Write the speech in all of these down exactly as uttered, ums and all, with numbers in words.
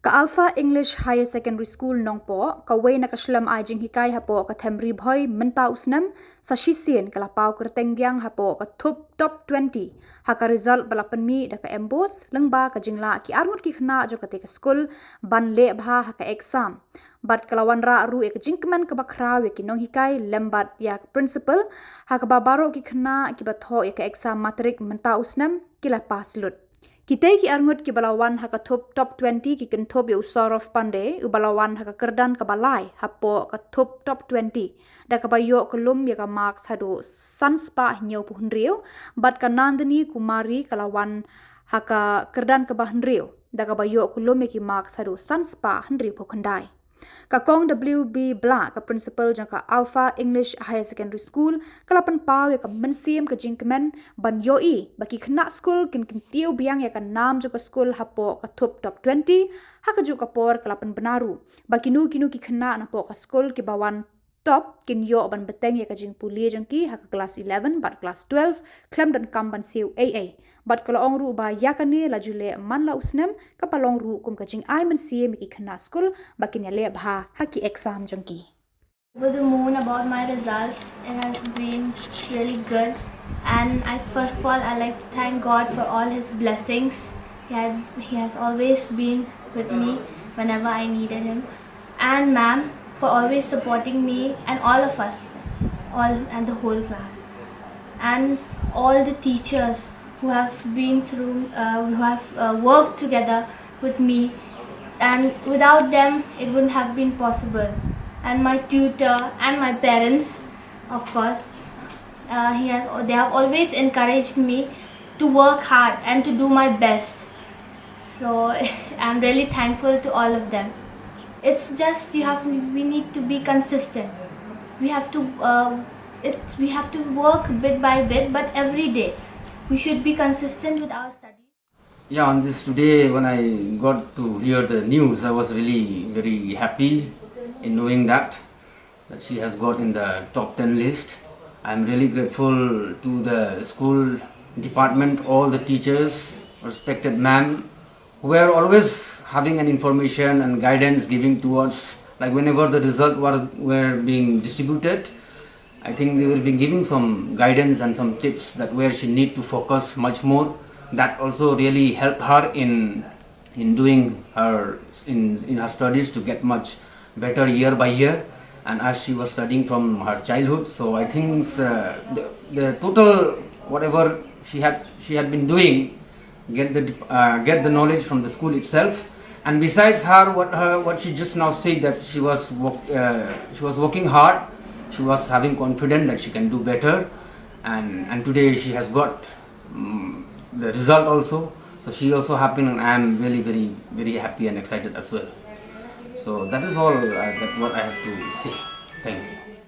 Ka Alpha English Higher Secondary School Nongpoh, kawei na ka shlem ai jinghikai hapoh ka them Ri Bhoi mynta u snem, sa shisien ka la paw kyrteng biang hapoh ka thup top twenty ha ka result ba la pynmih da ka MBOSE, lyngba ka jinglah ki arngut ki khynnah jong kata ka skul ban leh bha ha ka exam. Bad ka la wanrah ruh ïa ka jingkmen kaba khraw ïa ki nonghikai lem bad ïa ka principal, ha kaba baroh ki khynnah kiba thoh ïa ka exam matrik mynta u snem ki la pass lut. Kitei ki arngut kiba la wan ha ka thup top twenty ki kynthup ïa u Saurav Pandey, uba la wan ha ka kyrdan kaba lai hapoh ka thup top twenty, da kaba ïoh kyllum ïa ka marks haduh san spah hynñiewphew hynriew, bad ka Nandini Kumari ka la wan ha ka kyrdan kaba hynriew, da kaba ïoh kyllum ïa ki marks haduh san spah hynriewphew khyndai. Ka Kong W B Blah, ka principal jong ka Alpha English Higher Secondary School, ka la pynpaw ïa ka mynsiem ka jingkmen ban ïohi ba ki khynnah skul kin kyntiew biang ïa ka nam jong ka skul hapoh ka thup top twenty, ha kajuh ka por ka la pynbna ruh ba kino kino ki khynnah napoh ka skul kiba wan top kin ïoh ban bteng ïa ka jingpule jong ki ha ka klas eleven bad klas twelve, khlem donkam ban siew ei ei. Bad ka la ong ruh ba ïa kane la ju leh man la u snem, kaba long ruh kum ka jingai mynsiem ïa ki khynnah skul ba kin ïaleh bha ha ki exam jong ki. Over the moon about my results. It has been really good. And I, first of all, I like to thank God for all his blessings. He had, he has always been with me whenever I needed him. And ma'am for always supporting me and all of us, all and the whole class. And all the teachers who have been through, uh, who have uh, worked together with me, and without them it wouldn't have been possible. And my tutor and my parents, of course, uh, he has they have always encouraged me to work hard and to do my best. So I'm really thankful to all of them. It's just you have we need to be consistent. We have to uh, it's we have to work bit by bit, but every day we should be consistent with our studies. Yeah, on this today, when I got to hear the news, I was really very happy in knowing that that she has got in the top ten list. I'm really grateful to the school department, all the teachers, respected ma'am, who were always having an information and guidance giving towards, like, whenever the result were, were being distributed, I think they were being giving some guidance and some tips that where she need to focus much more. That also really helped her in in doing her in, in her studies to get much better year by year. And as she was studying from her childhood, so I think uh, the, the total whatever she had she had been doing, get the uh, get the knowledge from the school itself. And besides her, what her what she just now said, that she was work, uh, she was working hard, she was having confidence that she can do better, and and today she has got mm, the result also. So she also happy, and I am really very very happy and excited as well. So that is all uh, that what I have to say. Thank you.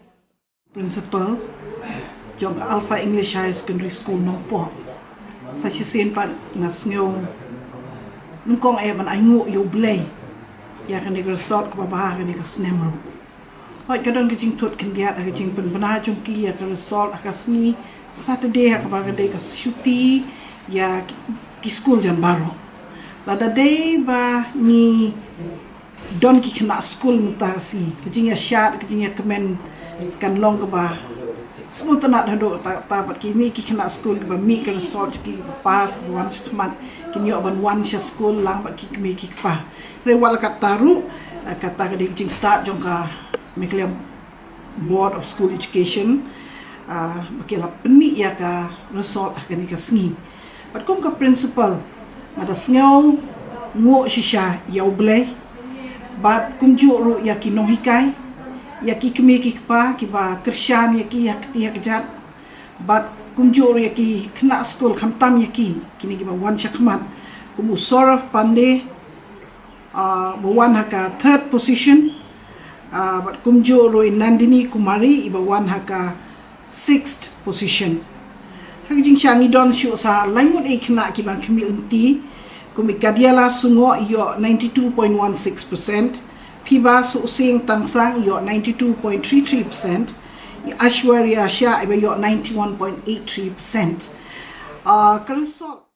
Principal jong ka Alpha English Higher Secondary School Nongpoh. Sa shisien pat nga sngew nyngkong eh ban ainguh ïa U Blei ïa kane ka result kaba bha kane ka snem ruh. Hooid, ka don ka jingthut khyndiat ha ka jingpynbna jong ki ïa ka result ha ka sngi Saturday ha kaba ka dei ka shuti ïa ki skul jan baroh. Lada dei ba ngi don ki khynnah skul mynta ka sngi, ka jingïashad, ka jingïakmen kan long kaba sngewtynnat haduh katta katta bad kine ki khynnah skul kiba mih ka result jong ki, kiba pass, kiba wan shakhmat, kin ïoh ban wan sha skul lang bad ki kmie ki kpa. Hynrei wat la katta ruh, kata ka dei ka jingstad jong ka Meghalaya Board of School Education ba ki la pynmih ïa ka result ha kane ka sngi. Bad kum ka principal nga da sngewnguh shisha ïa U Blei bad kumjuh ruh ïa ki nonghikai, ïa ki kmie ki kpa kiba kyrshan ïa ki ha kti ha kjat, bad kumjuh ruh ïa ki khynnah skul, khamtam ïa ki kine kiba wan shakhmat, kum u Saurav Pandey ba wan ha ka third position, bad kumjuh ruh i Nandini Kumari iba wan ha ka sixth position. Ha ka jingshah ngi don shuh sa lai ngut ei khynnah kiban khmih lynti, kum i Kadiala Sungoh ïoh ninety two point one six percent, Phiba Suhsing Tangsang ïoh ninety two point three three percent, i Ashwarya Shah iba ïoh ninety one point eight three percent. Ka result